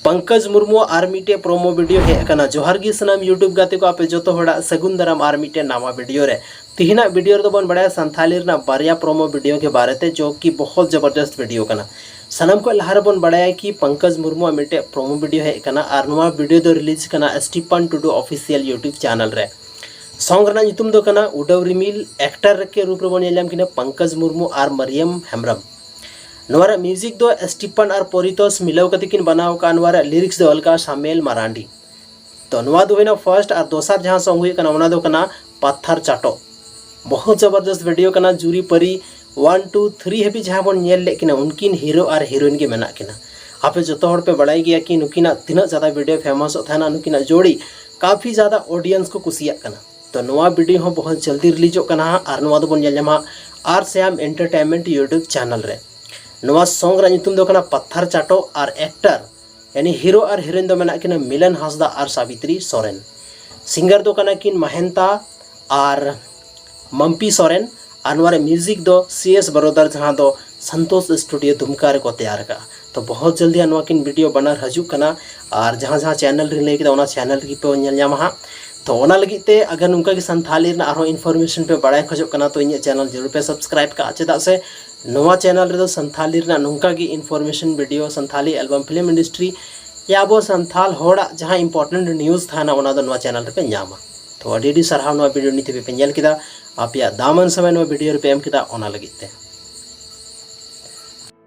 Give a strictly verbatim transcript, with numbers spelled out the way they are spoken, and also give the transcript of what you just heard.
ᱯᱚᱝᱠᱚᱡᱽ ᱢᱩᱨᱢᱩᱣᱟᱜ ᱟᱨ ᱢᱤᱫᱴᱮᱡ promo video ᱦᱮᱡ ᱟᱠᱟᱱᱟ᱾ ᱡᱚᱦᱟᱨ ᱜᱮ ᱥᱟᱱᱟᱢ YouTube ᱜᱟᱛᱮ ᱠᱚ, ᱟᱯᱮ ᱡᱚᱛᱚ ᱦᱚᱲᱟᱜ ᱥᱟᱹᱜᱩᱱ ᱫᱟᱨᱟᱢ ᱟᱨ ᱢᱤᱫᱴᱮᱡ ᱱᱟᱣᱟ ᱵᱷᱤᱰᱤᱭᱳ ᱨᱮ᱾ ᱛᱤᱦᱤᱧᱟᱜ ᱵᱷᱤᱰᱤᱭᱳ ᱨᱮᱫᱚ ᱵᱚᱱ ᱵᱟᱲᱟᱭᱟ ᱥᱟᱱᱛᱷᱟᱞᱤ ᱨᱮᱱᱟᱜ ᱵᱟᱨᱭᱟ ᱯᱨᱳᱢᱳ ᱵᱷᱤᱰᱤᱭᱳ ᱜᱮ ᱵᱟᱨᱮᱛᱮ, ᱡᱚ ᱠᱤ ᱵᱚᱦᱚᱛ ᱡᱚᱵᱚᱨᱫᱚᱥᱛ ᱵᱷᱤᱰᱤᱭᱳ ᱠᱟᱱᱟ᱾ ᱥᱟᱱᱟᱢ ᱠᱷᱚᱱ ᱞᱟᱦᱟ ᱨᱮᱵᱚᱱ ᱵᱟᱲᱟᱭᱟ ᱠᱤ ᱯᱚᱝᱠᱚᱡᱽ ᱢᱩᱨᱢᱩᱣᱟᱜ ᱢᱤᱫᱴᱮᱡ ᱯᱨᱳᱢᱳ ᱵᱷᱤᱰᱤᱭᱳ ᱦᱮᱡ ᱟᱠᱟᱱᱟ ᱟᱨ ᱱᱚᱣᱟ ᱵᱷᱤᱰᱤᱭᱳ ᱫᱚ ᱨᱤᱞᱤᱡᱽ ᱠᱟᱱᱟ ᱥᱴᱤᱯᱟᱱ ᱴᱩᱰᱩ ᱚᱯᱷᱤᱥᱤᱭᱟᱞ YouTube ᱪᱮᱱᱮᱞ ᱨᱮ᱾ ᱥᱚᱝ ᱨᱮᱱᱟᱜ ᱧᱩᱛᱩᱢ ᱫᱚ ᱠᱟᱱᱟ ᱩᱰᱟᱹᱣ ᱨᱤᱢᱤᱞ᱾ ᱮᱠᱴᱟᱨ ᱨᱮ ᱠᱮ ᱨᱩᱯ ᱨᱮᱵᱚᱱ ᱧᱮᱞ ᱧᱟᱢ ᱠᱤᱱᱟ ᱯᱚᱝᱠᱚᱡᱽ ᱢᱩᱨᱢᱩ ᱟᱨ ᱢᱟᱨᱤᱭᱟᱢ ᱦᱮᱢᱵᱨᱚᱢ᱾ ᱱᱚᱣᱟ ᱨᱮᱭᱟᱜ ᱢᱤᱣᱡᱤᱠ ᱫᱚ ᱥᱴᱤᱯᱟᱱ ᱟᱨ ᱯᱚᱨᱤᱛᱳᱥ ᱢᱤᱞᱟᱹᱣ ᱠᱟᱛᱮ ᱠᱤᱱ ᱵᱮᱱᱟᱣ ᱟᱠᱟᱫᱼᱟ᱾ ᱱᱚᱣᱟ ᱨᱮᱭᱟᱜ ᱞᱤᱨᱤᱠᱥ ᱫᱚ ᱚᱞ ᱠᱟᱜᱼᱟ ᱥᱟᱢᱮᱞ ᱢᱟᱨᱟᱱᱰᱤ᱾ ᱛᱚ ᱱᱚᱣᱟ ᱫᱚ ᱦᱩᱭᱱᱟ ᱯᱷᱟᱨᱥᱴ, ᱟᱨ ᱫᱚᱥᱟᱨ ᱡᱟᱦᱟᱸ ᱥᱚᱝ ᱦᱩᱭᱩᱜ ᱠᱟᱱᱟ ᱚᱱᱟ ᱫᱚ ᱠᱟᱱᱟ ᱯᱟᱛᱷᱟᱨ ᱪᱟᱴᱚ᱾ ᱵᱚᱦᱩᱛ ᱡᱚᱵᱚᱨᱫᱚᱥᱛ ᱵᱷᱤᱰᱤᱭᱳ ᱠᱟᱱᱟ᱾ ᱡᱩᱨᱤ ᱯᱟᱹᱨᱤ ᱚᱣᱟᱱ ᱴᱩ ᱛᱷᱨᱤ ᱦᱟᱹᱵᱤᱡ ᱡᱟᱦᱟᱸ ᱵᱚᱱ ᱧᱮᱞ ᱞᱮᱫ ᱠᱤᱱᱟ, ᱩᱱᱠᱤᱱ ᱦᱤᱨᱳ ᱟᱨ ᱦᱤᱨᱳᱭᱤᱱ ᱜᱮ ᱢᱮᱱᱟᱜ ᱠᱤᱱᱟ᱾ ᱟᱯᱮ ᱡᱚᱛᱚ ᱦᱚᱲ ᱯᱮ ᱵᱟᱲᱟᱭ ᱜᱮᱭᱟ ᱠᱤ ᱱᱩᱠᱤᱱᱟᱜ ᱛᱤᱱᱟᱹᱜ ᱡᱟᱫᱟ ᱵᱷᱤᱰᱤᱭᱳ ᱯᱷᱮᱢᱟᱥᱚᱜ ᱛᱟᱦᱮᱱᱟ, ᱱᱩᱠᱤᱱᱟᱜ ᱡᱳᱲᱤ ᱠᱟᱯᱷᱤ ᱡᱟᱫᱟ ᱚᱰᱤᱭᱮᱱᱥ ᱠᱚ ᱠᱩᱥᱤᱭᱟᱜ ᱠᱟᱱᱟ᱾ ᱛᱚ ᱱᱚᱣᱟ ᱵᱷᱤᱰᱤᱭᱳ ᱦᱚᱸ ᱵᱚᱦᱩᱛ ᱡᱚᱞᱫᱤ ᱨᱤᱞᱤᱡᱚᱜ ᱠᱟᱱᱟ ᱦᱟᱸᱜ, ᱟᱨ ᱱᱚᱣᱟ ᱫᱚᱵᱚᱱ ᱧᱮᱞ ᱧᱟᱢᱟ ᱟᱨ ᱥᱮᱭᱟᱢ ᱮᱱᱴᱟᱨᱴᱮᱱᱢᱮᱱᱴ YouTube ᱪᱮᱱᱮᱞ ᱨᱮ᱾ ᱱᱚᱣᱟ ᱥᱚᱝ ᱨᱮᱭᱟᱜ ᱧᱩᱛᱩᱢ ᱫᱚ ᱠᱟᱱᱟ ᱯᱟᱛᱷᱟᱨ ᱪᱟᱴᱚ, ᱟᱨ ᱮᱠᱴᱟᱨ ᱭᱟᱱᱤ ᱦᱤᱨᱳ ᱟᱨ ᱦᱤᱨᱳᱭᱤᱱ ᱫᱚ ᱢᱮᱱᱟᱜ ᱠᱤᱱᱟ ᱢᱤᱞᱚᱱ ᱦᱟᱸᱥᱫᱟ ᱟᱨ ᱥᱟᱵᱤᱛᱨᱤ ᱥᱚᱨᱮᱱ᱾ ᱥᱤᱝᱜᱟᱨ ᱫᱚ ᱠᱟᱱᱟ ᱠᱤᱱ ᱢᱟᱦᱮᱱᱛᱟ ᱟᱨ ᱢᱟᱢᱯᱤ ᱥᱚᱨᱮᱱ᱾ ᱟᱨ ᱱᱚᱣᱟ ᱨᱮ ᱢᱤᱣᱡᱤᱠ ᱫᱚ ᱥᱤ ᱮᱥ ᱵᱨᱚᱫᱟᱨ, ᱡᱟᱦᱟᱸ ᱫᱚ ᱥᱚᱱᱛᱳᱥ ᱥᱴᱩᱰᱤᱭᱳ ᱫᱩᱢᱠᱟ ᱨᱮᱠᱚ ᱛᱮᱭᱟᱨ ᱟᱠᱟᱫᱼᱟ᱾ ᱛᱚ ᱵᱚᱦᱩᱛ ᱡᱚᱞᱫᱤ ᱦᱟᱸᱜ ᱱᱚᱣᱟ ᱠᱤᱱ ᱵᱷᱤᱰᱤᱭᱳ ᱵᱟᱱᱟᱨ ᱦᱤᱡᱩᱜ ᱠᱟᱱᱟ, ᱟᱨ ᱡᱟᱦᱟᱸ ᱡᱟᱦᱟᱸ ᱪᱮᱱᱮᱞ ᱨᱤᱧ ᱞᱟᱹᱭ ᱠᱮᱫᱟ ᱚᱱᱟ ᱪᱮᱱᱮᱞ ᱨᱮᱜᱮ ᱯᱮ ᱧᱮᱞ ᱧᱟᱢᱟ ᱦᱟᱸᱜ᱾ ᱛᱚ ᱚᱱᱟ ᱞᱟᱹᱜᱤᱫ ᱛᱮ ᱟᱜᱟᱨ ᱱᱚᱝᱠᱟ ᱜᱮ ᱥᱟᱱᱛᱷᱟᱞᱤ ᱨᱮᱱᱟᱜ ᱟᱨᱦᱚᱸ ᱤᱱᱯᱷᱚᱨᱢᱮᱥᱚᱱ ᱯᱮ ᱵᱟᱲᱟᱭ ᱠᱷᱚᱡᱚᱜ ᱠᱟᱱᱟ ᱛᱚ ᱤᱧᱟᱹᱜ ᱪᱮᱱᱮᱞ ᱡᱟᱹᱨᱩᱲ ᱯᱮ ᱥᱟᱵᱥᱠᱨᱟᱭᱤᱵ ᱠᱟᱜᱼᱟ, ᱪᱮᱫᱟᱜ ᱥᱮ ᱱᱚᱣᱟ ᱪᱮᱱᱮᱞ ᱨᱮᱫᱚ ᱥᱟᱱᱛᱷᱟᱞᱤ ᱨᱮᱱᱟᱜ ᱱᱚᱝᱠᱟ ᱜᱮ information video, Santhali album, film industry ᱭᱟ ᱟᱵᱚ ᱥᱟᱱᱛᱷᱟᱞ ᱦᱚᱲᱟᱜ ᱡᱟᱦᱟᱸ ᱤᱢᱯᱚᱨᱴᱮᱱᱴ ᱱᱤᱭᱩᱡᱽ ᱛᱟᱦᱮᱱᱟ ᱚᱱᱟ ᱫᱚ ᱱᱚᱣᱟ ᱪᱮᱱᱮᱞ ᱨᱮᱯᱮ ᱧᱟᱢᱟ᱾ ᱛᱚ ᱟᱹᱰᱤ ᱟᱹᱰᱤ ᱥᱟᱨᱦᱟᱣ ᱱᱚᱣᱟ ᱵᱷᱤᱰᱤᱭᱳ ᱱᱤᱛ ᱦᱟᱹᱵᱤᱡ ᱯᱮ ᱧᱮᱞ ᱠᱮᱫᱟ, ᱟᱯᱮᱭᱟᱜ ᱫᱟᱢᱟᱱ ᱥᱚᱢᱚᱭ ᱱᱚᱣᱟ ᱵᱷᱤᱰᱤᱭᱳ ᱨᱮᱯᱮ ᱮᱢ ᱠᱮᱫᱟ ᱚᱱᱟ ᱞᱟᱹᱜᱤᱫ ᱛᱮ᱾